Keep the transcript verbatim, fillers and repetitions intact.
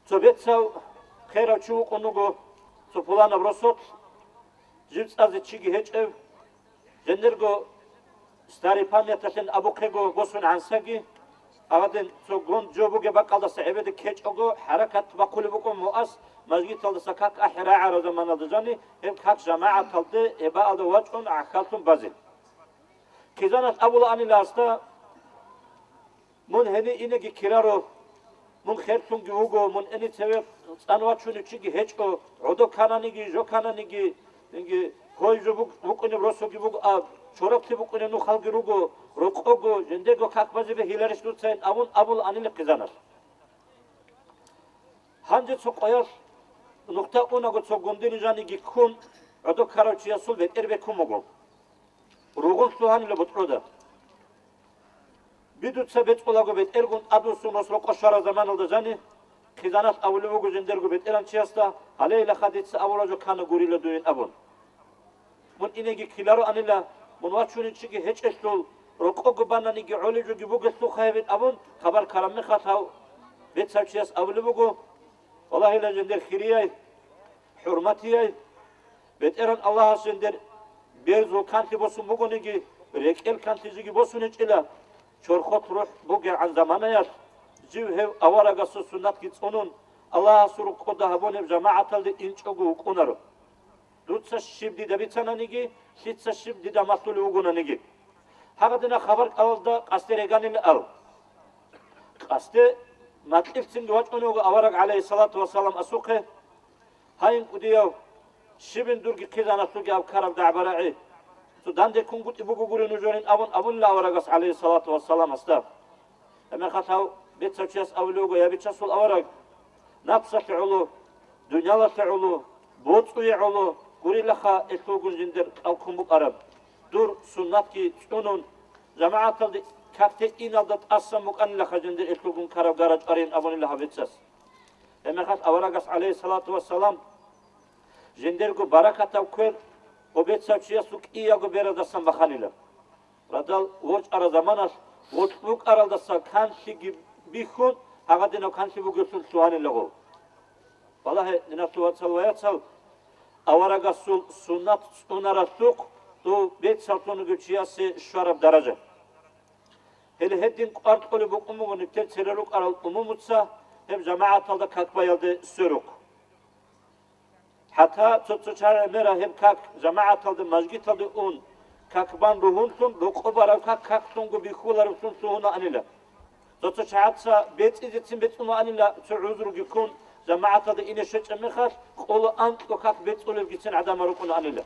Цо бецав херав чи вукӀун вуго цо пуланаб росулъ, жив цӀазе чиги гьечӀев, жиндирго старопамяталъин абухъего босун гӀансаги, гьадин цо гунд жо бугеб бакӀалдаса гӀебеде ккечӀого хӀаракат бахъулеб букӀун муъас, мажгиталдаса как ахӀи рагӀараб заманалда жани, гьеб как жамагӀаталде гьебаалда вачӀун гӀахьаллъун базе. Хъизаналъ абулаанила гьасда: «Мун гьенив инеги ккеларо, мун херлъунги вуго, мун гьенив цеве цӀан вачунев чиги гьечӀо, гӀодо ккананиги, жо ккананиги, инги, гьой жо бук-, букӀунеб росуги буго, а чороклъи букӀунеб нухалги руго, рокъого, жиндирго как базе бегьиларищ дуцайин?» абун абулаанила хъизаналъ. Гьанже цо къоялъ нухда унаго цо гундин жаниги ккун, гӀодо ккарав чиясул бетӀер бекун буго. Ругъун лъугьанила бутӀрода. Бидуца бецӀулаго бетӀергун тӀадвуссун рос рокъо щвараб заманалда жани, хъизаналъ абулеб буго жиндирго бетӀерав чиясда: «Гьалейилаха дица абураб жо ккана гурила дуе», – абун. Мун инеги ккелароанила, мун вачунев чиги гьечӀелъул, рокъого бананиги гӀолеб жоги бугелъулха гьебин абун, хабар ккараб мехалъ гьав бецав чияс абулеб буго: «Валлагьила, жиндир хирияй, хӀурматияй, БетӀергьан Аллагьас жиндир берзул канлъи босун бугониги, рекӀел канлъи жеги босун гьечӀила, чорхолъ рухӀ бугегӀан заманаялъ, жив гьев аварагасул суннатги цӀунун, Аллагьасул рукъуда гьабунеб жамагӀаталде инчӀого вукӀунаро. Дуца щиб дида бицананиги, лъица щиб дида малъулев вугонаниги». Гьагъадина хабар кӀалалда къасде реганила ал. Къасде макьилъцинги вачӀунев вуго авараг, гӀалайгьиссалату вассалам, асухъе: «Гьайин, кӀудияв, щибин дурги хъизаналъулги аб ккараб дагӀба-рагӀи? Цо данде ккунгутӀи бугогури нужерин», – абун абунила аварагас, гӀалайгьиссалату вассалам, гьасда. Гьебмехалъ гьав бецав чияс абулев вуго: «Я бичасул авараг, напсалъе гӀоло, дуниялалъе гӀоло, боцӀуе гӀоло гурилаха элъулгун жиндир кӀал ккун букӀараб. Дур суннатги цӀунун, жамагӀаталде какде иналда тӀасан букӀанилаха жиндир элъулгун ккараб гара чӀварин», – абунила гьав бецас. Гьебмехалъ аварагас, гӀалайгьиссалату вассалам, жиндирго баракатаб квер гьеб бецав чиясул кӀиябго бералдасан баханила. Радал ворчӀараб заманалъ, гъоркь букӀаралдаса канлъиги бихьун, гьагъадинаб канлъи бугелъул лъугьанилаго. Валлагьи, диналъул вацал ва яцал, аварагасул суннат цӀунаралъухъ дов бецаллъун вугев чиясе щвараб даража. Гьеле гьедин кӀвар кьолеб букӀун буго нилъер цере рукӀарал умумуца гьеб жамагӀаталда как баялде сверухъ. ХӀатта цо-цо чагӀи мера гьеб как жамагӀаталда, мажгиталде ун, как бан ругьунлъун, рокъо бараб как каклъунго бихьуларевлъун лъугьунаанила. Цо-цо чагӀаца бецӀизецин бецӀунаанила, цо гӀузруги ккун, жамагӀаталда ине щвечӀеб мехалъ, къоло анкьго как бецӀулелгицин гӀадамал рукӀунаанила.